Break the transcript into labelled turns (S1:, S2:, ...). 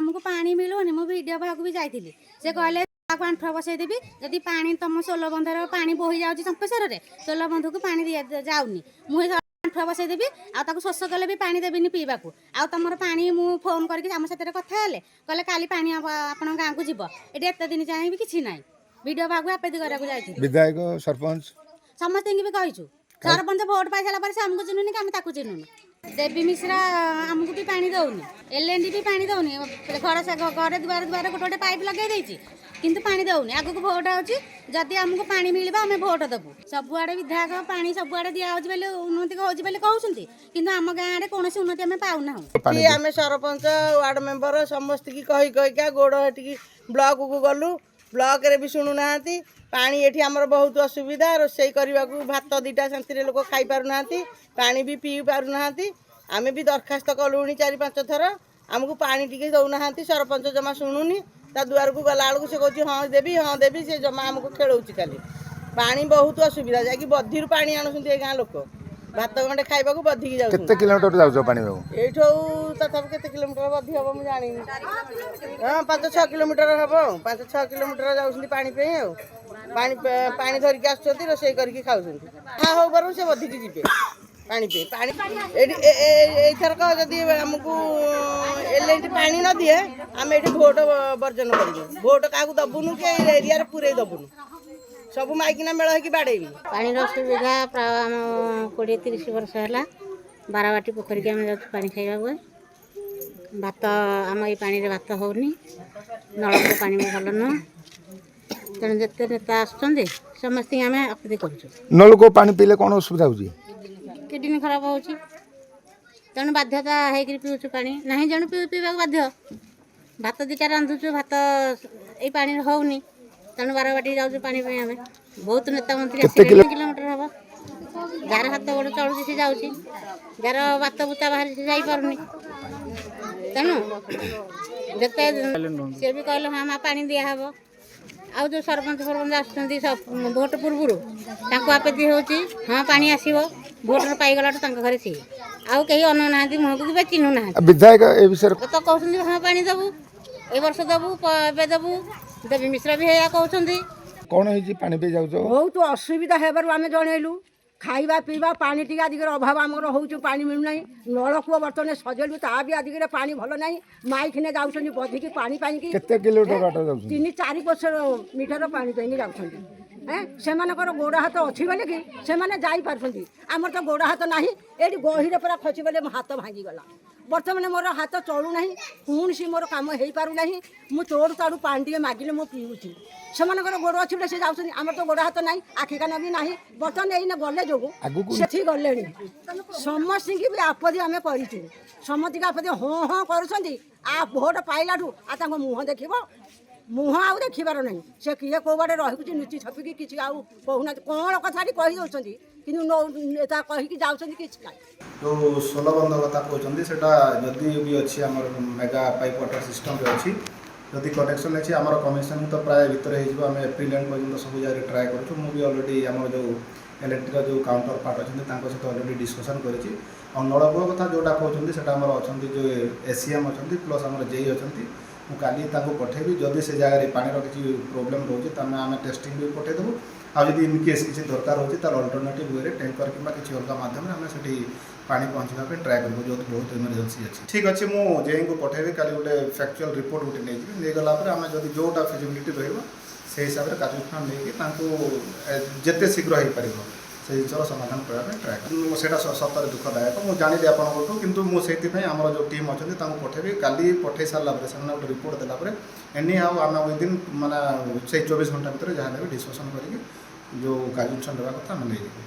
S1: ଆମକୁ ପାଣି ମିଳୁନି। ମୁଁ ବିଡ଼ିଓ ପାଖକୁ ବି ଯାଇଥିଲି। ସେ କହିଲେ ତାକୁ ଆଣ୍ଠୁଆ ବସେଇଦେବି ଯଦି ପାଣି ତମ ସୋଲ ବନ୍ଧର ପାଣି ବୋହି ଯାଉଛି ଚମ୍ପେଶ୍ୱରରେ, ସୋଲ ବନ୍ଧକୁ ପାଣି ଯାଉନି। ମୁଁ ଆଣ୍ଠୁଆ ବସେଇଦେବି ଆଉ ତାକୁ ଶୋଷ କଲେ ବି ପାଣି ଦେବିନି ପିଇବାକୁ। ଆଉ ତମର ପାଣି ମୁଁ ଫୋନ୍ କରିକି ଆମ ସାଥିରେ କଥା ହେଲେ, କହିଲେ କାଲି ପାଣି ଆପଣଙ୍କ ଗାଁକୁ ଯିବ। ଏଠି ଏତେ ଦିନ ଯାଏଁ ବି କିଛି ନାହିଁ। ବିଡ଼ିଓ ପାଖକୁ ଆପତ୍ତି କରିବାକୁ ଯାଇଥିଲି।
S2: ବିଧାୟକ, ସରପଞ୍ଚ?
S1: ସମସ୍ତଙ୍କୁ ବି କହିଛୁ। ସରପଞ୍ଚ ଭୋଟ ପାଇସାରିଲା ପରେ ସେ ଆମକୁ ଚିହ୍ନୁନି କି ଆମେ ତାକୁ ଚିହ୍ନୁନି। ଦେବୀ ମିଶ୍ରା ଆମକୁ ବି ପାଣି ଦଉନି, ଏଲ୍ ଏନ୍ ଟି ବି ପାଣି ଦଉନି। ଘର ଘରେ ଦୁଆରେ ଦୁଆରେ ଗୋଟେ ଗୋଟେ ପାଇପ୍ ଲଗେଇ ଦେଇଛି, କିନ୍ତୁ ପାଣି ଦଉନି। ଆଗକୁ ଭୋଟ ଆଉଛି, ଯଦି ଆମକୁ ପାଣି ମିଳିବ ଆମେ ଭୋଟ ଦେବୁ। ସବୁଆଡ଼େ ବିଧାୟକ ପାଣି ସବୁଆଡ଼େ ଦିଆହେଉଛି ବୋଲି, ଉନ୍ନତି ହେଉଛି ବୋଲି କହୁଛନ୍ତି, କିନ୍ତୁ ଆମ ଗାଁରେ କୌଣସି ଉନ୍ନତି ଆମେ ପାଉନାହୁଁ।
S2: ପାଣି
S3: ଏଠି ଆମେ ସରପଞ୍ଚ, ୱାର୍ଡ ମେମ୍ବର ସମସ୍ତକି କହି କହିକା ଗୋଡ଼ ହେଠିକି ବ୍ଲକକୁ ଗଲୁ। ବ୍ଲକରେ ବି ଶୁଣୁନାହାନ୍ତି। ପାଣି ଏଠି ଆମର ବହୁତ ଅସୁବିଧା। ରୋଷେଇ କରିବାକୁ ଭାତ ଦୁଇଟା ଶାନ୍ତିରେ ଲୋକ ଖାଇପାରୁନାହାନ୍ତି, ପାଣି ବି ପିଇ ପାରୁନାହାନ୍ତି। ଆମେ ବି ଦରଖାସ୍ତ କଲୁଣି ଚାରି ପାଞ୍ଚ ଥର। ଆମକୁ ପାଣି ଟିକେ ଦେଉନାହାନ୍ତି। ସରପଞ୍ଚ ଜମା ଶୁଣୁନି। ତା ଦୁଆରକୁ ଗଲାବେଳକୁ ସେ କହୁଛି ହଁ ଦେବି, ହଁ ଦେବି। ସେ ଜମା ଆମକୁ ଖେଳଉଛି ଖାଲି। ପାଣି ବହୁତ ଅସୁବିଧା। ଯାଇକି ବଧିରୁ ପାଣି ଆଣୁଛନ୍ତି ଏ ଗାଁ ଲୋକ। ଭାତ ଗଣ୍ଡେ ଖାଇବାକୁ ବଧିକି ଯାଉଛନ୍ତି।
S2: କେତେ କିଲୋମିଟର ଯାଉଛ ପାଣି ପାଇବାକୁ?
S3: ଏଇଠୁ ଆଉ ତଥାପି କେତେ କିଲୋମିଟର ବଧି ହବ ମୁଁ ଜାଣିନି। ହଁ, 5-6 କିଲୋମିଟର ହବ ଆଉ। 5-6 କିଲୋମିଟର ଯାଉଛନ୍ତି ପାଣି ପାଇଁ। ଆଉ ପାଣି ପାଣି ଧରିକି ଆସୁଛନ୍ତି, ରୋଷେଇ କରିକି ଖାଉଛନ୍ତି। ଯାହା ହଉ ବରଂ ସେ ବଧିକି ଯିବେ ପାଣି ପାଇଁ। ପାଣି ଏଇଠି ଏଇଥରକ ଯଦି ଆମକୁ ଏଲ୍ ଏନ୍ ଟି ପାଣି ନ ଦିଏ, ଆମେ ଏଠି ଭୋଟ ବର୍ଜନ କରିବୁ। ଭୋଟ କାହାକୁ ଦବୁନୁ କି ଏଇ ଏରିଆରେ ପୁରେଇ ଦବୁନୁ। ସବୁ ମାଇକିନା ମେଳ ହେଇକି ବାଡ଼େଇବୁ।
S4: ପାଣିର ଅସୁବିଧା ପ୍ରାୟ ଆମ 20-30 ବର୍ଷ ହେଲା। ବାରବାଟୀ ପୋଖରୀକି ଆମେ ଯାଉଛୁ ପାଣି ଖାଇବାକୁ। ଭାତ ଆମ ଏଇ ପାଣିରେ ଭାତ ହେଉନି। ନଳକୂଅ ପାଣି ବି ଭଲ ନୁହଁ। ତେଣୁ ଯେତେ ନେତା ଆସୁଛନ୍ତି, ସମସ୍ତଙ୍କୁ ଆମେ ଆପତ୍ତି କରୁଛୁ।
S2: ନଳକୂଅ ପାଣି ପିଇଲେ କ'ଣ ଅସୁବିଧା ହେଉଛି?
S4: କିଡ଼ନୀ ଖରାପ ହେଉଛି। ତେଣୁ ବାଧ୍ୟତା ହେଇକିରି ପିଉଛୁ। ପାଣି ନାହିଁ, ତେଣୁ ପିଇବାକୁ ବାଧ୍ୟ। ଭାତ ଦୁଇଟା ରାନ୍ଧୁଛୁ, ଭାତ ଏଇ ପାଣିରେ ହେଉନି। ତେଣୁ ବାରବାଟୀ ଯାଉଛୁ ପାଣି ପାଇଁ। ଆମେ ବହୁତ ନେତା ମନ୍ତ୍ରୀ
S2: କେତେ
S4: ଆସିଲେଣି। କିଲୋମିଟର ହେବ। ଯାହାର ହାତ ଗୋଡ଼ ଚଳୁଛି ସେ ଯାଉଛି, ଯାହାର ବାତ ବୁତା ବାହାରି ସେ ଯାଇପାରୁନି। ତେଣୁ ଯେତେ ସିଏ ବି କହିଲେ ହଁ ମା, ପାଣି ଦିଆହେବ। ଆଉ ଯେଉଁ ସରପଞ୍ଚ ଫରପଞ୍ଚ ଆସୁଛନ୍ତି ଭୋଟ ପୂର୍ବରୁ, ତାଙ୍କୁ ଆପତ୍ତି ହେଉଛି, ହଁ ପାଣି ଆସିବ। ଭୋଟର ପାଇଗଲାଠୁ ତାଙ୍କ ଘରେ ସିଏ ଆଉ କେହି ଅନଉନାହାନ୍ତି ମୁହଁକୁ କି ବା ଚିହ୍ନୁନାହାନ୍ତି।
S2: ଆଉ ବିଧାୟକ ଏ ବିଷୟରେ
S4: ତ କହୁଛନ୍ତି ହଁ ପାଣି ଦେବୁ, ଏ ବର୍ଷ ଦେବୁ, ଏବେ ଦେବୁ। ଦେବୀ ମିଶ୍ର ବି ହେଇଆ କହୁଛନ୍ତି।
S2: କ'ଣ ହେଇଛି ପାଣି ପିଇ ଯାଉଛ?
S5: ବହୁତ ଅସୁବିଧା ହେବାରୁ ଆମେ ଜଣେଇଲୁ। ଖାଇବା ପିଇବା ପାଣି ଟିକେ ଆଜିକର ଅଭାବ ଆମର ହେଉଛି, ପାଣି ମିଳୁନାହିଁ। ନଳକୂଅ ବର୍ତ୍ତମାନ ସଜେଇଲୁ, ତା ବି ଆଜିକରେ ପାଣି ଭଲ ନାହିଁ। ମାଇଖିନେ ଯାଉଛନ୍ତି ବଧିକି ପାଣି ପାଇଁକି।
S2: କେତେ କିଲୋମିଟର ବାଟ ଯାଉଛନ୍ତି?
S5: 3-4 ମିଟର ପାଣି ପାଇଁକି ଯାଉଛନ୍ତି। ସେମାନଙ୍କର ଗୋଡ଼ ହାତ ଅଛି ବୋଲିକି ସେମାନେ ଯାଇପାରୁଛନ୍ତି। ଆମର ତ ଗୋଡ଼ ହାତ ନାହିଁ। ଏଇଠି ଗହିରେ ପୁରା ଖସିଗଲେ ମୋ ହାତ ଭାଙ୍ଗିଗଲା। ବର୍ତ୍ତମାନ ମୋର ହାତ ଚଳୁନାହିଁ, କୌଣସି ମୋର କାମ ହେଇପାରୁନାହିଁ। ମୁଁ ତୋଡ଼ୁ ତାଡ଼ୁ ପାଣି ଟିକେ ମାଗିଲେ ମୁଁ ପିଉଛି। ସେମାନଙ୍କର ଗୋଡ଼ ଅଛି ବୋଲି ସେ ଯାଉଛନ୍ତି। ଆମର ତ ଗୋଡ଼ ହାତ ନାହିଁ, ଆଖି କାନ ବି ନାହିଁ। ବର୍ତ୍ତମାନ ଏଇନା ଗଲେ ଯୋଗୁଁ
S2: ଆଗକୁ
S5: ସେଠି ଗଲେଣି। ସମସ୍ତଙ୍କୁ ବି ଆପତ୍ତି ଆମେ କରିଛୁ। ସମସ୍ତଙ୍କୁ ଆପତ୍ତି ହଁ ହଁ କରୁଛନ୍ତି। ଆ ଭୋଟ ପାଇଲାଠୁ ଆଉ ତାଙ୍କ ମୁହଁ ଦେଖିବ, ମୁହଁ ଆଉ ଦେଖିବାର ନାହିଁ। ସେ କିଏ କେଉଁ ବାଟେ ରହିଛି ଲୁଚି ଛପିକି, କିଛି ଆଉ କହୁନାହାନ୍ତି। କ'ଣ କଥାଟି କହି ଦେଉଛନ୍ତି, କିନ୍ତୁ ତା କହିକି ଯାଉଛନ୍ତି, କିଛି ନାହିଁ।
S6: ଯେଉଁ ସୋଲବନ୍ଧ କଥା କହୁଛନ୍ତି, ସେଇଟା ଯଦି ବି ଅଛି, ଆମର ମେଗା ପାଇପ୍ ୱାଟର ସିଷ୍ଟମ୍ରେ ଅଛି। ଯଦି କନେକ୍ସନ୍ ଅଛି, ଆମର କମିଶନ ତ ପ୍ରାୟ ଭିତରେ ହେଇଯିବ। ଆମେ ଏପ୍ରିଲ ଏଣ୍ଡ ପର୍ଯ୍ୟନ୍ତ ସବୁ ଜାଗାରେ ଟ୍ରାଏ କରୁଛୁ। ମୁଁ ବି ଅଲରେଡ଼ି ଆମର ଯେଉଁ ଏଲ୍ଏନ୍ଟିର ଯେଉଁ କାଉଣ୍ଟର ପାର୍ଟ ଅଛନ୍ତି, ତାଙ୍କ ସହିତ ଅଲରେଡ଼ି ଡିସ୍କସନ୍ କରିଛି। ଆଉ ନଳକୂଅ କଥା ଯେଉଁଟା କହୁଛନ୍ତି, ସେଇଟା ଆମର ଅଛନ୍ତି ଯେଉଁ ଏସିଏମ୍ ଅଛନ୍ତି, ପ୍ଲସ୍ ଆମର ଜେଇ ଅଛନ୍ତି। ମୁଁ କାଲି ତାଙ୍କୁ ପଠେଇବି। ଯଦି ସେ ଜାଗାରେ ପାଣିର କିଛି ପ୍ରୋବ୍ଲେମ୍ ରହୁଛି, ତାହେଲେ ଆମେ ଟେଷ୍ଟିଂ ବି ପଠେଇଦେବୁ। ଆଉ ଯଦି ଇନ୍ କେସ୍ କିଛି ଦରକାର ହେଉଛି, ତାର ଅଲ୍ଟରନେଟିଭ୍ ୱେରେ ଟ୍ୟାଙ୍କର କିମ୍ବା କିଛି ଅଲଗା ମାଧ୍ୟମରେ ଆମେ ସେଠି ପାଣି ପହଞ୍ଚିବା ପାଇଁ ଟ୍ରାଏ କରିବୁ, ଯେହେତୁ ବହୁତ ଏମର୍ଜେନ୍ସି ଅଛି। ଠିକ୍ ଅଛି, ମୁଁ ଜେଇଙ୍କୁ ପଠେଇବି କାଲି। ଗୋଟେ ଫ୍ୟାକ୍ଚୁଆଲ୍ ରିପୋର୍ଟ ଗୋଟେ ନେଇଯିବି। ନେଇଗଲା ପରେ ଆମେ ଯଦି ଯେଉଁଟା ଫିଜିବିଲିଟି ରହିବ, ସେଇ ହିସାବରେ କାର୍ଯ୍ୟାନୁଷ୍ଠାନ ନେଇକି ତାଙ୍କୁ ଯେତେ ଶୀଘ୍ର ହେଇପାରିବ ସେ ଜିନିଷର ସମାଧାନ କରିବା ପାଇଁ ଟ୍ରାଏ କରିବି। ମୁଁ ସେଇଟା ସତରେ ଦୁଃଖଦାୟକ, ମୁଁ ଜାଣିଲି ଆପଣଙ୍କଠୁ। କିନ୍ତୁ ମୁଁ ସେଇଥିପାଇଁ ଆମର ଯେଉଁ ଟିମ୍ ଅଛନ୍ତି, ତାଙ୍କୁ ପଠେଇବି କାଲି। ପଠେଇ ସାରିଲା ପରେ, ସେମାନେ ଗୋଟେ ରିପୋର୍ଟ ଦେଲା ପରେ, ଏନି ଆଉ ଆମେ ୱିଦିନ୍ ମାନେ ସେଇ 24 ଘଣ୍ଟା ଭିତରେ ଯାହା ହେଲେ ବି ଡିସ୍କସନ୍ କରିକି ଯେଉଁ କାର୍ଯ୍ୟାନୁଷ୍ଠାନ ନେବା କଥା ଆମେ ନେଇଯିବୁ।